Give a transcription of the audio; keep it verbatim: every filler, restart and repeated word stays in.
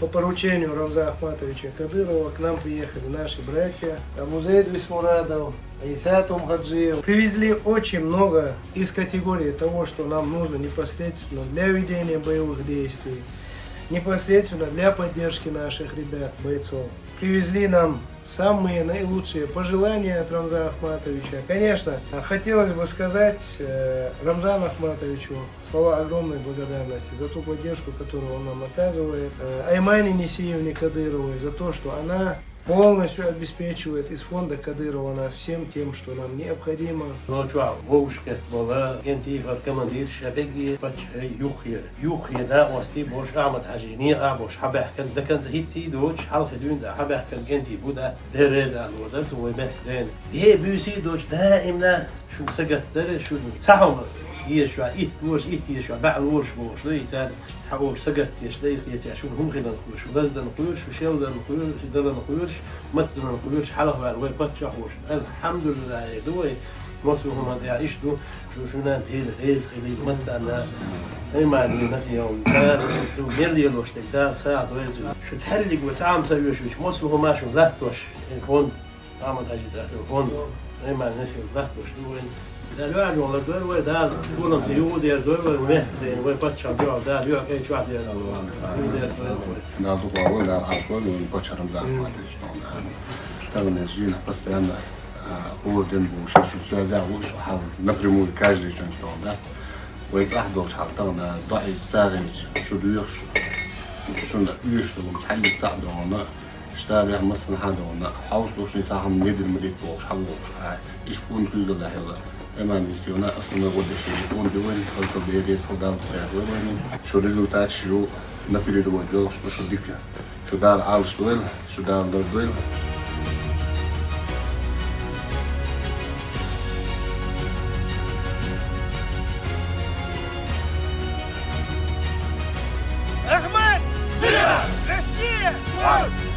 По поручению Рамзана Ахматовича Кадырова к нам приехали наши братья Абу Зейд Бисмурадов, Иса Тумхаджиев. Привезли очень много из категории того, что нам нужно непосредственно для ведения боевых действий, непосредственно для поддержки наших ребят, бойцов. Привезли нам самые наилучшие пожелания от Рамзана Ахматовича. Конечно, хотелось бы сказать э, Рамзану Ахматовичу слова огромной благодарности за ту поддержку, которую он нам оказывает. Э, Аймане Несиевне Кадыровой за то, что она полностью обеспечивает из фонда Кадырова нас всем тем, что нам необходимо. Ночь вовшкет была, кенти командир шабеги пач юхир. Юхир да ости бош Ахмад Хажи, не а бош хабахкан, да кан хитти доч, халхи дюн да хабахкан кенти будат, дерез а лодан, свой бех ден. Е бюси доч да имна шун сагат даре, шун цахам ешва, ит ворш, ит ешва, баъ ворш ворш, да итар, хавор сагат еш, да ит еш, шун хум хидан куш, шу лаздан куш, шу шелдан куш, шу далан куш, мацдан куш, халах вар, вай патчах ворш. Алхамдулиллах, дуй, масу хумад я ишду, шу шуна дел, рез хили, масана, аймани, насиям, да, су мел елош, да, са, дуй, шу цхаллиг ва цам са юш, масу хума шу латтош, он Ахмад Хажи Цасов, он, Айман Несил, латтош, дуй. Да, луа жолар, дуй, вай, да, кулам си югу дер, дуй, вай, ме, ден, вай, патчам жол, да, луа кай чуа дер, дуй, дер, дуй, дуй. Да, духовой, да, алкоголь, он пачарам да, хватит, что он, да. Тагын жина постоянно, а, орден бу, шу, шу, всё, да, уж, хал, напрямую, каждый час, что он, да. Вай, цах долч, хал, тагын, да, и сагыч, шу дуйх, шу, шу, да, уж, что он, хал, цах, да, он, да. Штаб я массан хадона, хаус лушни цахам недир мадит болш хавлош. А, иш пун куйгала хела. Эман висиона, основной годеши, он дивен, только берес, хадал, тря, вен. Шу результат шу на передовой дело, что шу дика. Шу дал ал, шу эл, шу дал дор дуэл. Ахмад! Россия!